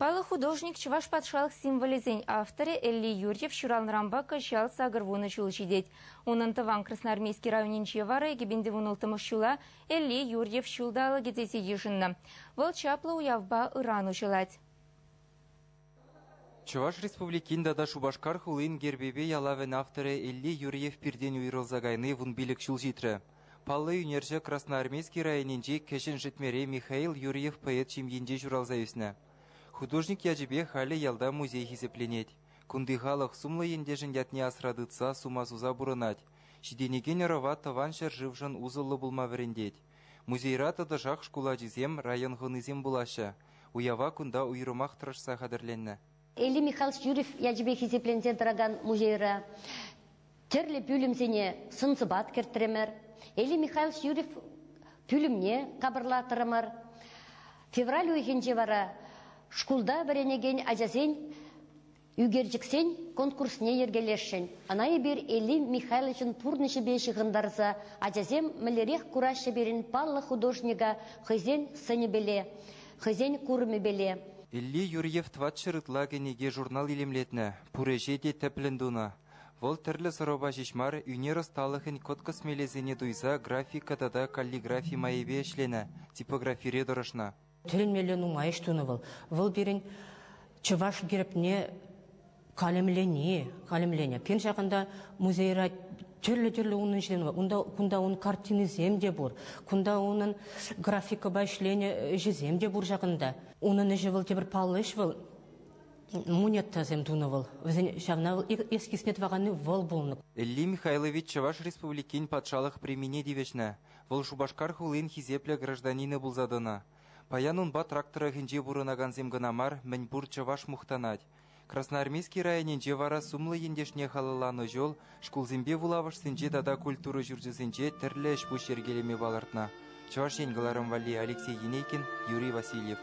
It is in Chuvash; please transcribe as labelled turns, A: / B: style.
A: Паллӑ художник, Чӑваш патшалӑх символӗсен авторӗ Элли Юрьев ҫуралнӑранпа кӑҫал 80 ҫул ҫитет. Унӑн тӑван Красноармейски районӗнче вара 2016 ҫула Элли Юрьев ҫулталӑкӗ тесе йышӑннӑ. Вӑл чаплӑ уявпа ыран уҫӑлать.
B: Чӑваш Республикин тата Шупашкар хулин гербӗпе ялавӗн авторӗ Элли Юрьев пиртен уйрӑлса кайни 15 ҫул ҫитрӗ. Паллӑ ӳнерҫӗ Красноармейски районӗнчи Кӗҫӗн Шетмӗре Михаил Юрьев поэт ҫемйинче ҫуралса ӳснӗ. Художник ячӗпе халӗ ялта музей хисепленет. Кунти халӑх сумлӑ ентешӗн ятне асра тытса сума суса пурӑнать. Ҫитӗнекен ӑрӑва тӑван ҫӗршывшӑн усӑллӑ пулма вӗрентет. Музейра тӑтӑшах шкул ачисем, район хӑнисем пулаҫҫӗ. Уява кунта уйрӑмах тӑрӑшса хатӗрленнӗ.
C: Элли Михайлович Юрьев ячӗпе хисепленсе тӑракан музейра тӗрлӗ пӳлӗмсене сӑн-сӑпат кӗртрӗмӗр. Элли Михайлович Юрьев пӳлӗмне капӑрлатрӑмӑр. Февраль уйӑхӗнче вара шкулта вӗренекен ачасен ӳкерчӗксен конкурсне йӗркелесшӗн. Ӑна эпир Элли Михайловичӑн пурнӑҫӗпе ҫыхӑнтарса ачасем мӗнлерех кураҫҫӗ пирӗн паллӑ художника хӑйсен сӑнӗпеле, хӑйсен курӑмӗпеле.
B: Элли Юрьев 400 ытла кӗнеке-журнал илемлетнӗ, пур ӗҫе те тӗплӗн тунӑ. Вӑл тӗрлӗ сӑрӑпа ҫеҫ мар, ӳнер ӑсталӑхӗн кӑткӑс мелӗсене туйса графика тата каллиграфи майӗпе ӗҫленӗ, типографире тӑрӑшнӑ.
D: Тӗлӗнмелле нумай ӗҫ тунӑ вӑл. Вӑл пирӗн чӑваш гербне калемлени, калемленӗ. Пирӗн ҫакӑнта музейра тӗрлӗ-тӗрлӗ унӑн ӗҫленӗ. Унта, кунта ун картинисем те пур. Кунта унӑн графикӑпа ӗҫленӗ ӗҫӗсем те пур ҫакӑнта. Унӑн ӗҫӗ вӑл тепӗр паллӑ ӗҫ вӑл. Мунеттасем тунӑ вӑл. Вӗсен ҫавна вӑл эскизне тӑваканни вӑл пулнӑ.
B: Элли Михайлович Чӑваш Республикин патшалӑх премине тивӗҫнӗ. Вӑл Шупашкар хулин хисеплӗ гражданинӗ пулса тӑнӑ. Паян унпа Трак тӑрӑхӗнче пурӑнакансем кӑна мар, мӗнпур чӑваш мухтанать. Красноармейски районӗнче вара сумлӑ ентешне халалланӑ ҫул шкулсемпе вулавӑшсенче тата культура ҫурчӗсенче тӗрлӗ ӗҫ-пуҫ йӗркелеме палӑртнӑ. Чӑваш Ен кӑларӑм валли Алексей Енейкин, Юрий Васильев.